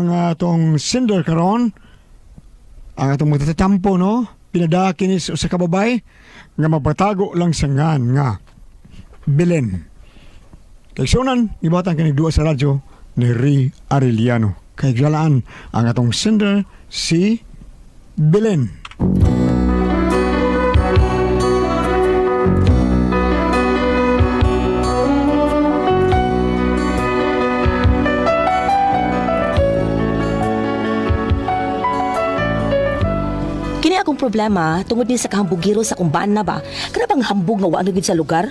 Ang atong sender karon, ang atong magtatampo, no? Pinadaki ni sa usa ka babae nga mapatago lang sa ngan nga Belen. Kay sunan, ibatan kini duwa sa radyo ni Ri Arellano. Kay galaan ang atong sender si Belen. Kini akong problema tungod ni sa kahambugiro sa kumbaan na ba. Kana bang hambog nga wa na gyud sa lugar?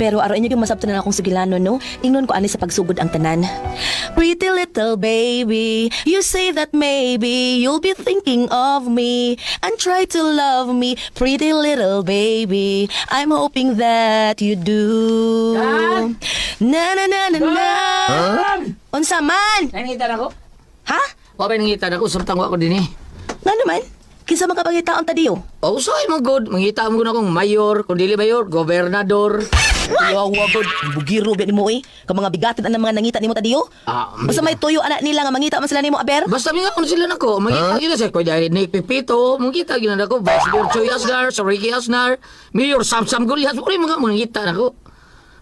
Pero aron inyo gyud masabtan na akong sugilanon, no? Ingnon ko ani sa pagsugod ang tanan. Pretty little baby, you say that maybe you'll be thinking of me and try to love me. Pretty little baby, I'm hoping that you do. Na na na na na. Unsa man? Nangita na ko? Ha? Wa ba nangita na ko samtang wa ko dinhi. Nga naman? Kinsa man ka pangitaon ta diyo? Oh, usahay mo good. Mangita mo na kong mayor, kung dili mayor, gobernador. Wawa god, bugiro ba nimo eh. Ka mga bigatin ang mga nangita nimo tadiyo. Ah, Basta may tuyo anak nila nga mangita man sila nimo aber. Basta mingaon sila nako, mangita gyud sa ko dahil Nick Pepito, mangita gyud na nako, Vice Mayor Choy Asnar, Sir Ricky Asnar, Mayor Samsam Golias, uri mga mangita nako.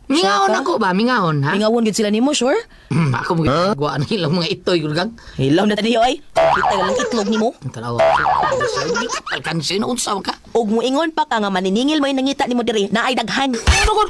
Mingaon Siya ka? ako ba, mingaon ha? Mingawon gid sila nimo, sure? Ako mo gwa na ilang mga itoy gud kang. Hilaw na tadiyo ay. Kita lang itlog nimo. Ang tanawa. Alkansin unsa man ka? Og muingon pa ka nga maniningil mo yung nangita nimo diri, naay daghan. Ano ko?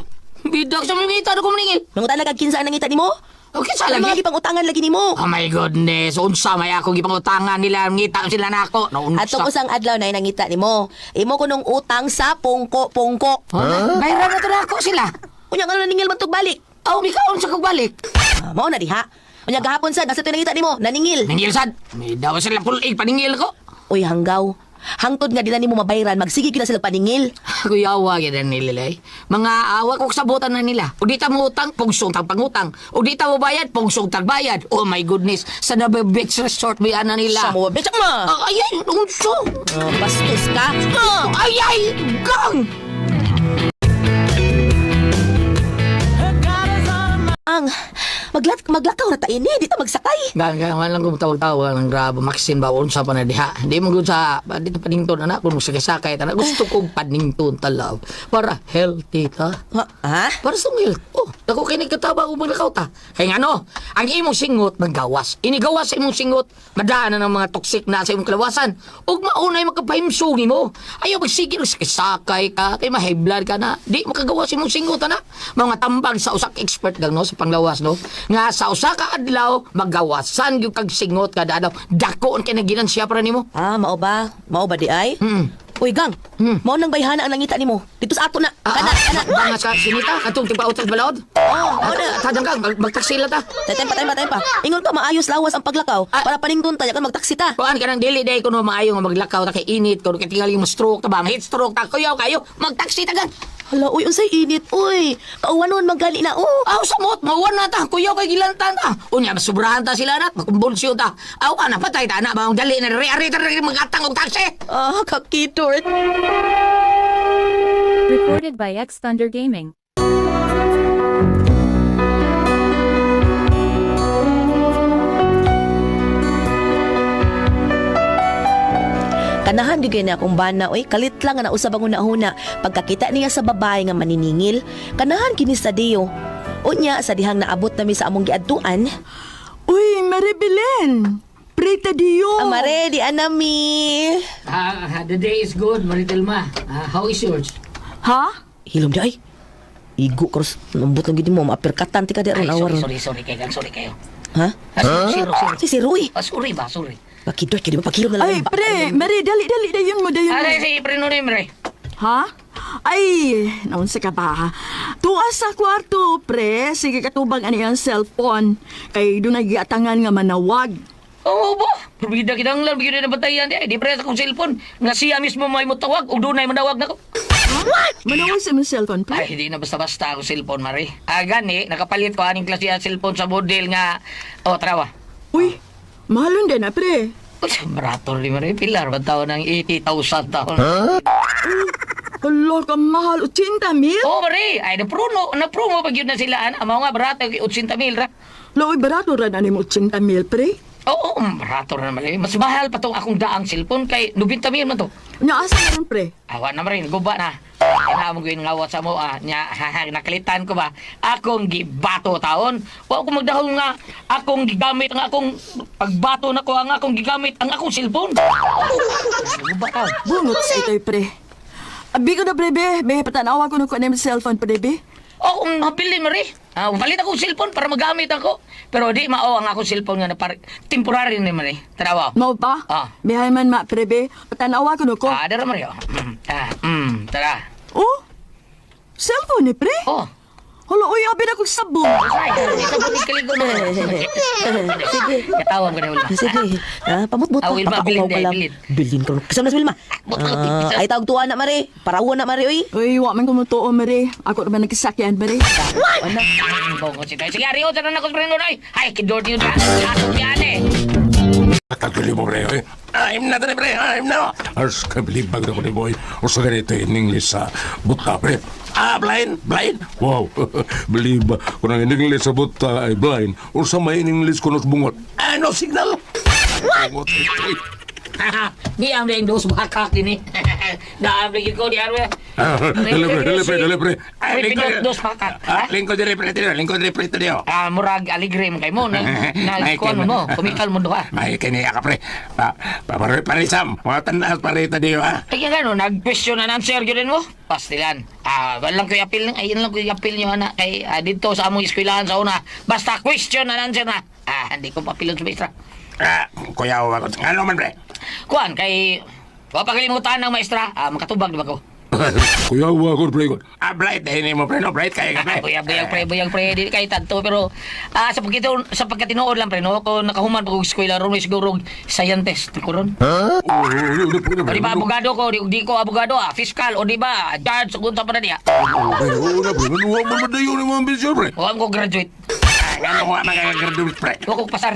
Bidak sa mangita na ko maningil. Mangutan kag kinsa ang nangita nimo? Okay sa Ang lagi. mga gipangutangan lagi nimo. Oh my goodness, unsa may ako gipangutangan nila, ngita sila nako. No, unsa. Atong usang adlaw na nangita nimo. Imo kunong utang sa pungko-pungko. Huh? Bayran na to nako sila. Unya nga naningil man tug balik. Aw, mikaon sa kog balik. Ah, mao na diha. Unya gahapon sad nasa nangita nimo, naningil. Ningil sad. May daw sila pulig paningil ko. Uy, hanggaw. Hangtod nga dila nimo mabayran, magsige gyud na sila paningil. Kuyawa gyud na nila eh. Mga awa kog sabutan na nila. O di ta mo utang, pugsong tag pangutang. O di ta mo bayad, pugsong tag bayad. Oh my goodness, sa Nabe Beach Resort may ana nila. Sa mo, bitch ma. Ah, ay ay, unso. Oh, bastos ka. Ah, ay ay, gang. Ang maglakaw na ta ini, di ta magsakay. Gang, gang, man lang kung tawag-tawag ng grabo, Maxine ba, unsa pa na diha. Di mo gud sa, dito panington, anak, kung magsakay-sakay, anak, gusto kong panington, talaw. Para healthy ta. Ha? Ha? Para sa health. Oh, dako kay nagkataba og maglakaw ta. Kay ngano, ang imong singot magawas. Inigawas sa imong singot, madaan na ng mga toxic na sa imong kalawasan. Ug maunay makapahimsog nimo. Ayaw magsige sakay ka, kay ma-high blood ka na. Di makagawas imong singot ana. Mga tambag sa usa ka expert gang no sa panglawas no. Nga sa usa ka adlaw magawasan gyud kag singot kada adlaw. Dako ang kinaginansya para nimo. Ah, mao ba? Mao ba di ay? Mm. Uy, gang. Hmm. Mao nang bayhana ang nangita nimo. Dito sa ato na. Kana, kana. Banga sa sinita katong tigpautag balaod. Oh, mao na. Tadang ka, magtaksila ta. Tay, time pa, time pa, time pa. Ingon ka maayos lawas ang paglakaw Ah. para panington ta kan magtaksi ta. Kuan ka nang dili day kuno maayo nga maglakaw ta kay init kuno kay tingali mo stroke ta ba heat stroke ta kuyaw kayo magtaksi ta gan. Hala, uy, unsay init, uy. Kauwanon man gani na, oh. Aw samot mauwan na ta kuyaw kay gilantan ta. Unya masubrahan ta sila na makumbulsyo ta. Aw ana patay ta na maong dali na ri ari ta ri magatang og taksi. Ah, kakitort. Recorded by X Thunder Gaming. Kanahan gyud kay na akong bana oy, kalit lang nga nausab ang una-una pagkakita niya sa babae nga maniningil. Kanahan kini sa Dio. Unya sa dihang naabot nami sa among giadtuan, Uy, Maribilen! Prita Dio! Amare di anami. Ah, the day is good, Maritelma. How is yours? Ha? Hilom di ay. Igo karos lambot lang gid mo maapirkatan ti ka di aron awar. Sorry, sorry kay gang, sorry kayo. Ha? Ah, sorry, sorry. Si si Rui. Ah, sorry ba, sorry. Pakidot kay di ba pakilom na lang. Ay, pre, Mari, dali, dali, dayon mo, dayon mo. Are si pre no pre. Ha? Ay, naunsa ka ba? Tuwa sa kwarto, pre. Sige katubang ani ang cellphone. Kay doon giatangan nga manawag. Oo ba? Bida kitang lang, bigyan na batayan di. Di pre sa akong cellphone. Nga siya mismo may mutawag ug dunay manawag nako. Manawag sa imong cellphone, pre? Ay, hindi na basta-basta ako cellphone, Mari. Ah, gani, nakapalit ko aning klase ang cellphone sa model nga... Oh, trawa. Uy, mahalon din na, pre. Uy, barato rin, Mari. Pilar, ba taon ng 80,000 taon? Hala ka mahal, 80 mil? Oh, Mari! Ay, napruno, naprumo pag yun na sila, ana. Mao nga, barato, 80 mil, ra. Loy, barato ra na nimo 80 mil, pre. Oo, barato na naman eh. Mas mahal pa tong akong daang cellphone kay 90 mil man to. Nya asa na ron, pre? Awa na rin, guba na. Kaya mo gawin nga sa mo, ah, nya, nakalitan ko ba? Akong gibato taon. Wa ko magdahol nga akong gigamit ang akong pagbato na ko ang akong gigamit ang akong cellphone. Guba taon. Bungot sa ito'y, pre. Abi ko na, pre, be. Be, patanawa ko nung kuha cellphone, pre, be. O kung hapilin mo rin. Ah, palit akong cellphone para magamit ako. Pero di mao ang akong cellphone nga na par temporary ni man eh. Tanawa. Mao pa? Ah. Bihay man ma, pre, be. Patanawa ko nung ko. Ah, dara mo rin. Oh. Ah, tara. Oh, cellphone ni, pre? Oh. Hala, uy, abi na kong sabon. Ay, sa buting kaligo mo. Sige. Katawag ko na wala. Sige. Ah, pamutbut Ah, ka. Wilma, Pakaukaw bilin ka dahil, lang. bilin. Bilin ka. Kasama na si Wilma. Butang Ah, ay tawag tuwa na, Mare. Parawan na, Mare, oy. Uy, wa man kumutuo, Mare. Ako naman nagkasakyan, Mare. Wala. Bongo si tayo. Sige, ariyo, tanan ako sa Pringgo Noy. Ay, kidor niyo na. Ato yan eh. Kaguli mo, pre. Oy. I'm not, pre. I'm not. Ars, kabilibag na ko ni boy. O sa ganito in English sa buta, pre. Ah, blind, blind. Wow. Believe ba? Kung ang in English sa buta ay blind, o sa may in English kunos bungot. Ah, no signal. What? Bungot ito, eh. Di am din dos bakak din eh. Daam lagi ko di am. Ah, dali, pre, dali, pre, dali, pre. Ah, Ay, lingkod. dos bakak. Ah, lingkod diri, pre, diri. Lingkod diri, pre, diri. oh. Ah, murag aligre mo kay mo na na Ay, kuan mo, kumikal mo duha. May kiniya ka, pre. Pa, pa, pare, parisam. Mga tanas, parita diyo, ah. Ay, gano, nag-question na answer gyud mo. Pastilan. Ah, walang ko appeal, ayun lang ko appeal niyo ana kay ah, dito sa among eskwelahan sa una. Basta question na answer na. Ah, hindi ko papilon sa maestra. Ah, kuya, ako. Ano man, pre? Kuan kay wa pagkalimutan ng maestra, ah, makatubag di ba ko? Kuya, ako, pre. Ah, blight, dahil mo, pre. No, blight, kaya ka, pre. Buyag, buyag, pre, buyag, pre, di kay tanto pero ah, sa pagkito sa pagkatinuod lang pre no, ko nakahuman pa kog eskwela ron siguro og scientist ko ron. Oo, oo, oo, O di ba abogado ko, di ko abogado ah, fiscal o di ba judge kung sa pa na diya. Oo, pre. Oo na, pre. Ano, wa man madayo ni mga ambisyon, pre. Wa ko graduate. Ano nga magagagraduate, pre? Wa ko pasar.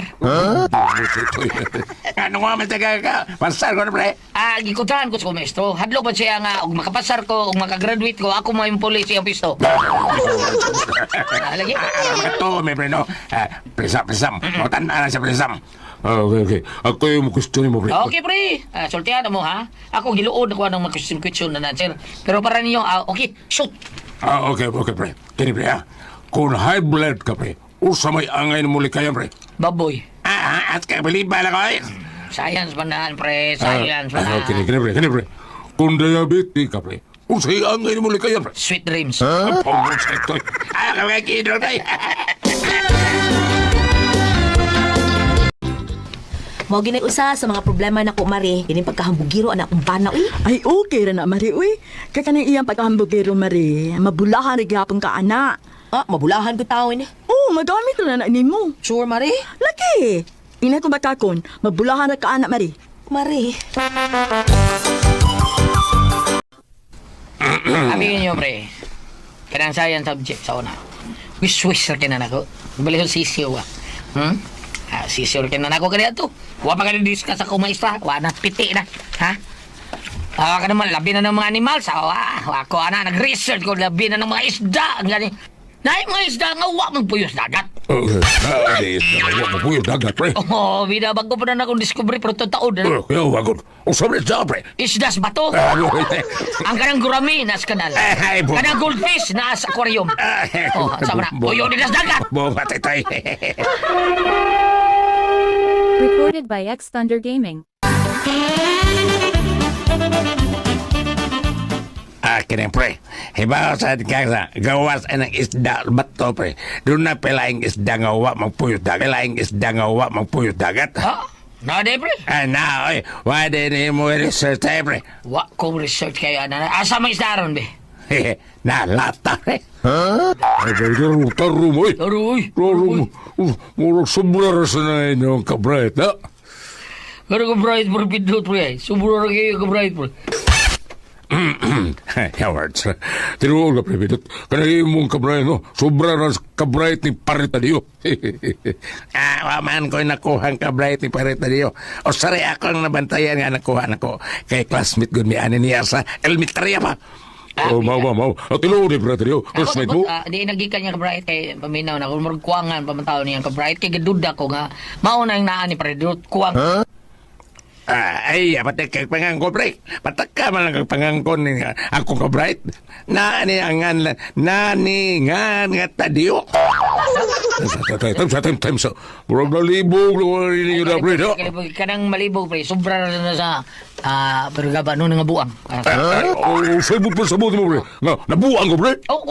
Ano nga magagaga? Pasar ko na, pre. Ah, gikutan ko sa maestro. Hadlo pa siya nga og makapasar ko og makagraduate ko ako may police ang pisto. Ah, lagi. Ah, mga to, may pre, no? Ah, Presam, presam. O, tanda na siya, presam. Ah, okay, okay. Ako yung question mo, pre. Okay pre, ah, sultihan mo ha. Ako giluod ako ng mga question question na answer. Pero para ninyo, ah, okay, shoot. Ah, okay, okay, pre. Kini, pre, ah. Kung high blood ka, pre, usa may angay na muli kaya, pre. Baboy. Ah, ah, at kabaliba na ko, eh. Science man pre, science man. Ah, kini, kini, pre, kini, pre. Kung diabetes ka, pre, usay angay na muli kaya, pre. Sweet dreams. Ah, pangod sa ito. Ah, kami kidro tayo. Mao ginay usa sa mga problema nako, Mare. Kining pagkahambugiro ana akong bana, uy. Ay, okay ra na, Mare, uy. Kaya kanang iyang pagkahambugero, Mare. Mabulahan ra gihapon ka, ana. Ah, mabulahan ko taon. Oh, magamit ra na nimo. Sure, Mare? Laki! Ina ko bakakon, mabulahan ra ka, ana, Mare. Mare. Sabi niyo pre. Kanang science subject sa una. Wish wish ra kinan ako. Bali ko sisiw ah. Hmm? Ah, sisiw ra kinan ako kaniya to. Wa pa kani discuss ako maestra. Wa na piti na. Ha? Ah, ka naman labi na ng mga animals. Ah, wa ako ana nag-research ko labi na ng mga isda. Ang gani. Naay mga isda nga wa man puyos dagat. Okay. Ah, di, wa mo puyo dagat, pre. Oh, binabago pa na akong discovery pero totoo na. Oh, kaya wagod. Usa pre, sa pre. Isda sa bato. Ah, ano, Ang kanang gurami nasa kanal. Ay, Kanang goldfish nasa aquarium. Oh, sa na. Puyo nila sa dagat. Boba, tay. Recorded by X Thunder Gaming. Ah, kini pre. Hibaw sa kasa, gawas ang isda bato pre. Doon na pelaing isda nga wa magpuyo dagat. Pelaing isda nga wa magpuyo dagat. Ha? Na de pre. Ah, na, oy. Why di ni mo research tayo, pre? Wa ko research kayo ana. Asa may isda ron be? Na, lata, pre. Ay, taro, taro mo, eh. Aroy. Taro mo. Murag sobra ra sa na inyong kabright, ha? Pero ko bright pre pindot pre. Sobra ra kayo ka bright pre. Howard, tinuod ka, pre, pindot. Kanang imong kabray, no? Sobra ra sa kabright ni Parita Dio. Ah, wa man ko'y nakuha ang kabright ni Parita Dio. O sari ako ang nabantayan nga nakuha nako. Kay classmate gud mi ani niya sa elementarya pa. Oh, mao ba mao. Tinuod ni pre trio. Classmate mo. Ah, di nagikan niya ka Bright kay paminaw na kung murag kuwangan pamantaw niya ka Bright kay gaduda ko nga mao na ang naa ni pre kuwang. Ah, ay, patak kag pangangko, pre. Patak ka man lang kag pangangko ni ako ka bright. Na ni angan na ni ngan nga tadio. Time sa time time sa. Murag nalibog ni na pre. no? Kanang malibog pre, sobra na na sa pero gaba no nga buang. Ah, oh, sabot pa sabot mo pre. Nga, nabuang ko pre. Oh,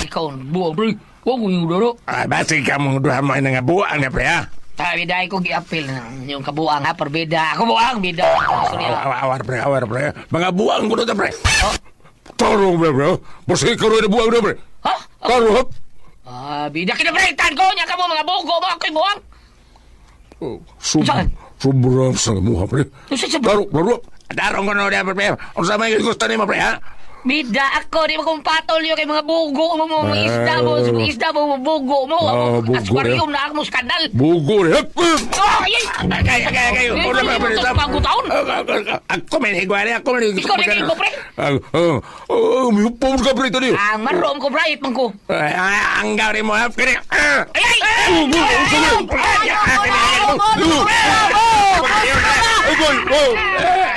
ikaw buang pre. Wa ko yung doro. Ah, basi ka mong duha mo nga buang na pre ha. Sabi dahil ko giapil na yung kabuang ha, perbeda. Ako buang, bida. Sorry. Awar, awar pre, awar pre. Mga buang ko na pre. Tarong pre pre. Basta ikaw rin na buang na pre. Ha? Tarong hap. Ah, bida kinabritan ko nya kamo mga bugo mo ako'y buang. Saan? Sobra sa muha pre. Unsa sa Tarong, tarong. Tarong ko na pre. Unsa may gusto nimo pre ha? Bida ako, di mo kong patol yun kay mga bugo mo, mo, mga isda mo, mga isda mo, mga bugo mo. Ah, Ako, bugo, Aquarium na ako mo skandal. Bugo ni. Hap. Oh, ay, ay! Ay, ay, ay, ay. Eh, Wala hindi ba, mo pre? to pagutaon. Ako may higwari, ako may Ikaw na kayo, pre. Ah, mihupom ka pre tadi. Ang marom ko, bright man ko. Ang gawin mo hap kini. Ay, ay! Ay, ay, ay,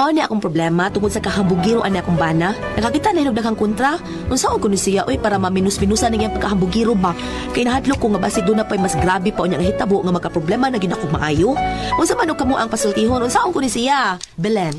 Mao ni akong problema tungod sa kahambugiro ani akong bana. Nakakita na hinog daghang kontra. Unsaon ko ni siya oy para maminus-minusan ang iyang pagkahambugiro ba? Kay nahadlok ko nga basig doon na pa'y mas grabe pa unya nga hitabo nga magkaproblema na gid ako maayo. Unsa man og kamo ang pasultihon? Unsaon ko ni siya? Belen.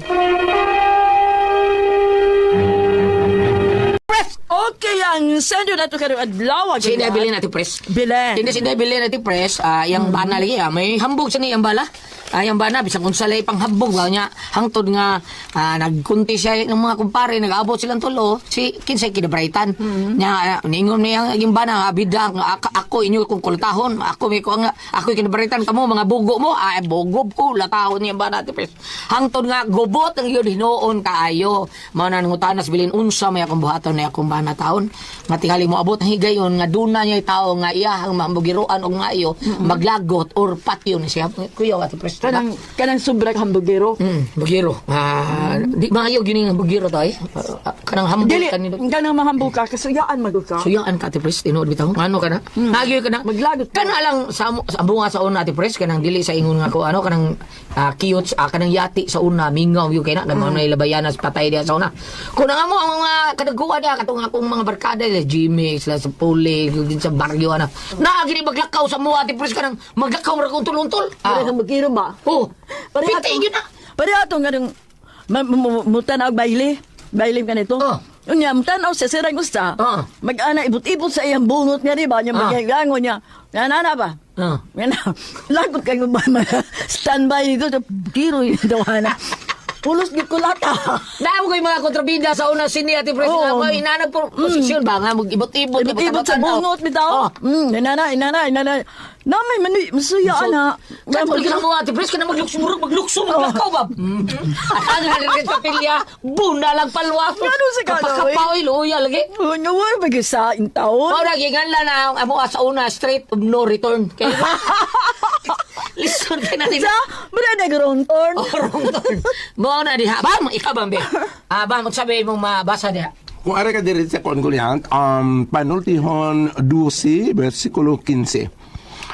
Okay, ang sender na to karon adlaw. Si Inday Belen ati press. Belen. Hindi si Inday Belen ati press, yang bana lagi may hambog sa ni ang bala. Yang bana bisan kung salay pang hambog ba niya hangtod nga nagkunti siya ng mga kumpare nag-abot silang tulo si kinsay kinabraitan. Nya ningon niya ang bana bida nga ako inyo kung kultahon ako may ko nga ako kinabraitan kamo mga bugo mo ay bugob ko latahon niya bana ati press. Hangtod nga gobot ang yun hinuon kaayo. Mao na nangutana sa bilin unsa may akong buhaton na akong bana taon. Nga tingali mo abot ang higayon nga duna niya tao nga iya ang mambugiroan og maayo maglagot or patyon siya. Kuya ati press. Kanang kanang sobra ka hambugero. Bugiro. Di maayo gyud ang bugiro tay. Kanang hambog Dili, kanino. kanang mahambog ka kasuyaan magud ka. Suyaan ka ati press tinuod bitaw. Ano ka na? Nagyoy ka na. Maglagot ka. Kana lang sa sa bunga sa una ati press kanang dili sa ingon nga ko ano kanang kiyot kanang yati sa una mingaw gyud kay na kay mao na labayanas patay diha sa una. Kun ang amo ang mga kadaguan diha katong akong mga barkada sila Jimmy sila sa Puli din sa baryo ana. Naa gini maglakaw sa mua ati press kanang maglakaw ra kong tulungtol. Parang hambugero ba? Oh. Pareha Piti gyud na. Pareha atong ganung mutanaw baile. Baile ka nito. Oh. Unya, mutanaw siya sirang usta. Oh. Mag-ana, ibot-ibot sa iyang bungot nga di ba? Niya Ah. magagango niya. Nga na ba? Ah. Nga na. Lagot kayo ba? Standby nito. Kiro yung tawana. Pulos gid ko lata. Naamo ko'y mga kontrabida sa una sini ati press Oo. nga mo inanag po posisyon ba nga mag-ibot-ibot Ibot-ibot sa bungot bitaw. Oh. Inana, inana, inana. Na may mani, masuya ana. Kaya mo sa mga ati press ka na maglukso murag maglukso maglakaw ba? Ang halin sa pilya, buna lang palwa. Ngano sa kagaw, eh? Kapakapaw luya lagi. Nga wala ba sa taon? Mao na gingan lang na ang amo sa una straight of no return. Kay Listen kay natin. Sa, muna nag-wrong turn. Oh, wrong turn. Mao na diha. Bam, ikaw bam be. Bam, sabi mong mabasa diha. Kung ara ka diri sa kon Goliath, panultihon 12, versikulo 15.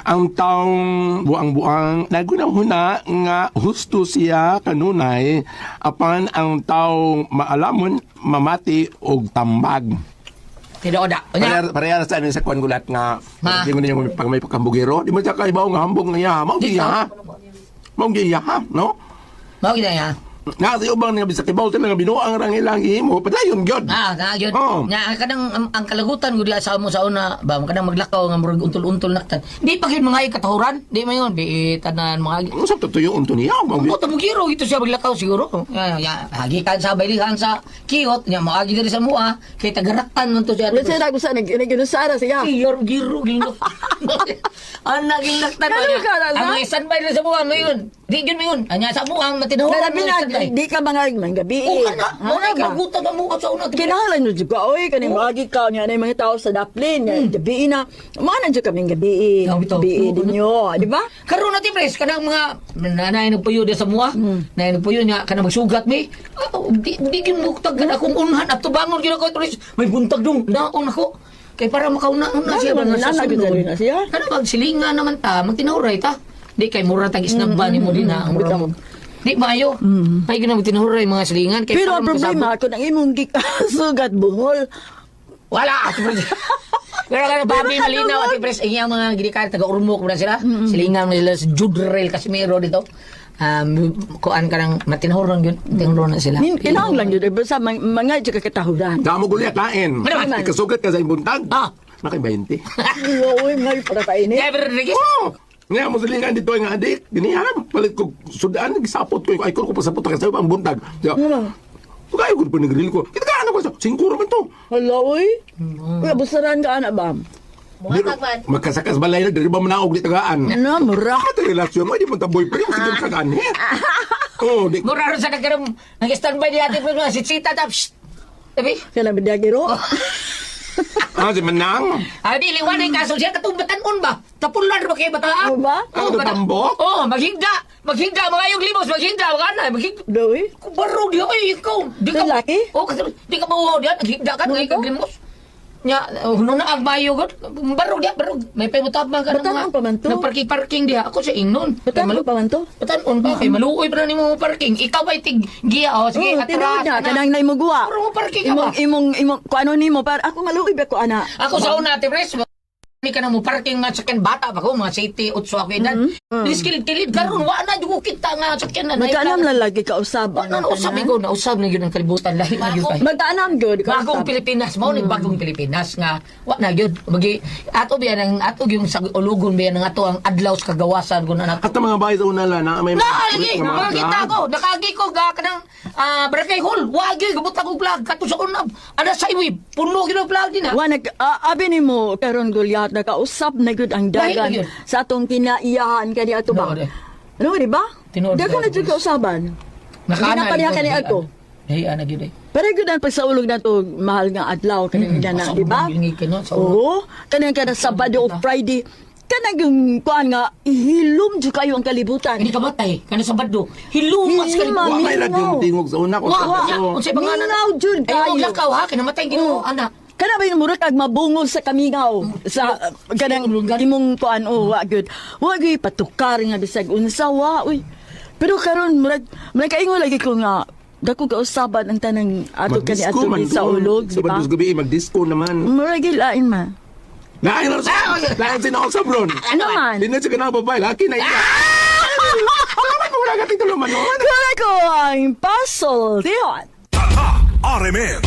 Ang taong buang-buang nagunahuna nga husto siya kanunay apan ang taong maalamon mamati og tambag. Tinuod. Unya. Pareha pareha sa ano sa kon gulat nga Ma. di mo ninyo pag may pagkambugero, di mo siya kaibaw nga hambog nga iya, mao Di giya ha. Mao giya ha, no? Mao gid na. Nga sa ubang nga bisag kibaw sila nga binuang ra ilang gihimo, padayon gyud. Na yun. Oo. Nga, kanang ang kalagutan gud sa mo sa una, ba kanang maglakaw nga murag untol-untol na tan. Di pa gyud mga katahuran, di man yun, di tanan mga Unsa to tuyo unto niya? Mao Ang mo giro ito siya maglakaw siguro. Ya, ya, hagikan sa baylihan sa kiyot, nya moagi diri sa mua, kay tagaraktan man to siya. Wala siya sa nag-ginusara siya. Giro giro gilok. Ang naging laktan Ganun ka na, Ang sa? mga standby na sa mua mo yun. Di gyud mo yun. Anya sa mo ang matinahuran. Labi na, di ka mga mga gabi. Oh, kana. Ha, Mo na ba? kagutan ang mukha sa una. Kinahanglan nyo jud ka, oy, kaning maagi ka, nga na yung mga tao sa daplin, nga gabi na. Mga na jud kaming gabi. Oh, bitaw. Gabi ninyo, di ba? Karon na ti pres kanang mga nanay nagpuyo di sa mua. Nanay nagpuyo niya kanang magsugat mi. Ah, di di gyud mo tagad akong unhan at tubangon gyud ako pres. May buntag dong naon ako. Kay para makauna-una siya ba Nana, sa nana, sunod. na siya. Kana bag silingan naman ta, magtinuray ta. Di kay mura tag isnagba nimo din ha. Mura mo. Di maayo. Ay gyud tinuray mga silingan kay Pero para ang problema, kung ang imong sugat bungol, Wala! Ate Pres. Pero kaya Bobby Pero malinaw, kalungod. Ate Pres, ang mga ginikan, taga-Ormoc na sila. Silingan na sila sa Judrel Casimiro dito. Kuan ka ng matinhuron yun. Matinhuron na sila. Kinahanglan yun, basta mga jud ka katahuran. Damo gulit lain. Ano man? Ikasugat ka sa imbuntag. Ah. Nakay 20. Uy, ngay para kainit. Never Rodriguez. Oh! Nga mo silingan dito nga adik. Giniha, palit ko sudan gisapot ko. Ay ko ko pasapot ka sa ang buntag. Ya. Ano? Kaya ko pa nagrill ko. Kita ka ano ko sa singkuro man to. Hala, uy. Uy, abusaran ka, ana ba? Magkasakas balay na diri ba manaog di tagaan. Ano, mura. Kato relasyon mo di mo ta boyfriend sige ka ganhi. Oh, di Mura rin sa nagkaroon. Nag-standby di Ate Pres. Mga sitsita ta. Psst. Sabi? Kailan ba diyagiro? Ah, si Manang. Ah, di, liwanay kaso siya. Katong batanon ba? Tapulan ba kayo bata? Ano ba? Ano, tambok? Oo, maghigda. Maghigda. Mga yung limos. Maghigda. Mga ano. Maghigda. Doy? Barog di ay ikaw. Di ka Lalaki? Oo, kasi di ka mauhaw diyan, naghigda ka, ngay kag limos. Nya, huno na ang bayo god. Barog diya, barog. May paimutap man ka ng Batanon pa man to. Nagparking-parking diha. Ako sa ingnon. Batanon pa man to? Batanon pa kay maluoy pa na nimo mo parking. Ikaw ba tig giya oh, sige Oh, atras. tinuod na, ana. kanang naimugwa. Puro mo parking ka ba? Imong, imong, imong, kung ano nimo, para ako maluoy ba ko, ana? Ako sa una, Ate Pres, ni ka na mo parking nga sakyan bata pa ko mga 7, 8 ako edad. Mm-hmm. Kilid karon wa na jud ko kita nga sakyan na. Magkaanam lang lagi ka usab. Wa na usab ko, nausab na gyud ang kalibutan lahi na gyud kay. Magkaanam gyud ka Bagong usab. Pilipinas mao ni bagong Pilipinas nga wa na gyud. Magi ato biya nang ato yung sa ulugon biya nang ato ang adlaw sa kagawasan kun anak. At ang mga bahay sa unala na may Na lagi mga mga kita flag. ko nakagi ko ga kanang barangay hall wa gyud gabot akong flag kato sa unab ana sa iwi puno gyud ang flag din ha. Wa nag abi nimo karon Goliath nakausap na gyud ang Dahil na dagan gyud. sa atong kinaiyahan kani ato ba. Tinuod eh. Ano di ba? Tinuod Dagan na eh. jud kausaban. Hindi na pareha kani ato. Hey, ana gyud eh. Pero gyud ang pagsaulog na to mahal nga adlaw kani na, Sa di ba? unang gyud kano, sa una. Oo, kanang kada Sabado o Friday kanang yung kuan nga ihilom jud kayo ang kalibutan. Hindi ka matay kana sa baddo. Hilumas ka Hiluma. Wa may Mingaw. radyo tingog sa una ko. Wa, sa wa, baso. unsay pangalan? Mingaw jud Ay, kayo. og lakaw ha, kinamatay Ginoo ana. Kana ba yung mura kag mabungol sa kamingaw sa kanang imong kuan oh wa gyud. Wa gyud patukar nga bisag unsa wa uy. Pero karon murag murag kaingon lagi ko nga dako kausaban ang tanang ato kani Mag-disco ato man sa doon. ulog, Sa di ba? Bandos gabi, mag-disco naman. Murag gyud lain ma. Lain na sa lain si bron. Ano man? Hindi na siya ganang babae, laki na iya. Wala ko wala ka titulo man. Kura ko ang puzzle. Diyon. Tatak RMN.